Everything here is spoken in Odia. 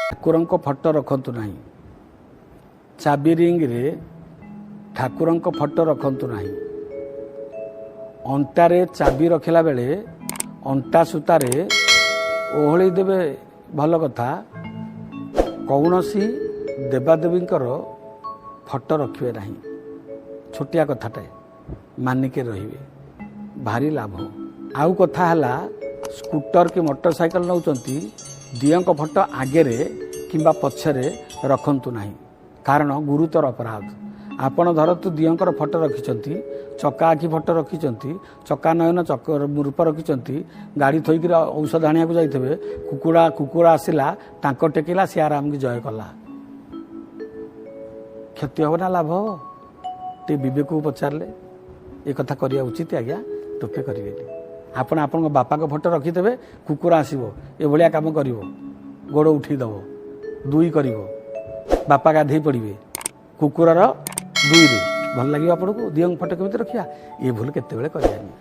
ଠାକୁରଙ୍କ ଫଟୋ ରଖନ୍ତୁ ନାହିଁ। ଚାବି ରିଙ୍ଗରେ ଠାକୁରଙ୍କ ଫଟୋ ରଖନ୍ତୁ ନାହିଁ। ଅଣ୍ଟାରେ ଚାବି ରଖିଲା ବେଳେ ଅଣ୍ଟା ସୂତାରେ ଓହଳେଇ ଦେବେ, ଭଲ କଥା। କୌଣସି ଦେବାଦେବୀଙ୍କର ଫଟୋ ରଖିବେ ନାହିଁ। ଛୋଟିଆ କଥାଟାଏ ମାନିକି ରହିବେ, ଭାରି ଲାଭ। ଆଉ କଥା ହେଲା, ସ୍କୁଟର କି ମୋଟର ସାଇକେଲ ନେଉଛନ୍ତି, ଦିଅଙ୍କ ଫଟୋ ଆଗରେ କିମ୍ବା ପଛରେ ରଖନ୍ତୁ ନାହିଁ, କାରଣ ଗୁରୁତର ଅପରାଧ। ଆପଣ ଧରନ୍ତୁ ଦିଅଙ୍କର ଫଟୋ ରଖିଛନ୍ତି, ଚକା ଆଖି ଫଟୋ ରଖିଛନ୍ତି, ଚକା ନୟନ ଚକ ରୂପ ରଖିଛନ୍ତି, ଗାଡ଼ି ଥୋଇକିରି ଔଷଧ ଆଣିବାକୁ ଯାଇଥିବେ, କୁକୁଡ଼ା ଆସିଲା, ତାଙ୍କ ଟେକିଲା, ସେ ଆରାମକି ଜୟ କଲା। କ୍ଷତି ହେବ ନା ଲାଭ ହେବ? ଟିକେ ବିବେକକୁ ପଚାରିଲେ ଏ କଥା କରିବା ଉଚିତ ଆଜ୍ଞା? ଟୋପେ କରିବେନି। ଆପଣ ଆପଣଙ୍କ ବାପାଙ୍କ ଫଟୋ ରଖିଦେବେ, କୁକୁର ଆସିବ, ଏଭଳିଆ କାମ କରିବ, ଗୋଡ଼ ଉଠେଇଦେବ, ଦୁଇ କରିବ, ବାପା ଗାଧେଇ ପଡ଼ିବେ କୁକୁରର ଦୁଇରେ। ଭଲ ଲାଗିବ ଆପଣଙ୍କୁ? ଦିଅଙ୍କ ଫଟୋ କେମିତି ରଖିବା? ଏ ଭୁଲ କେତେବେଳେ କରିବାନି।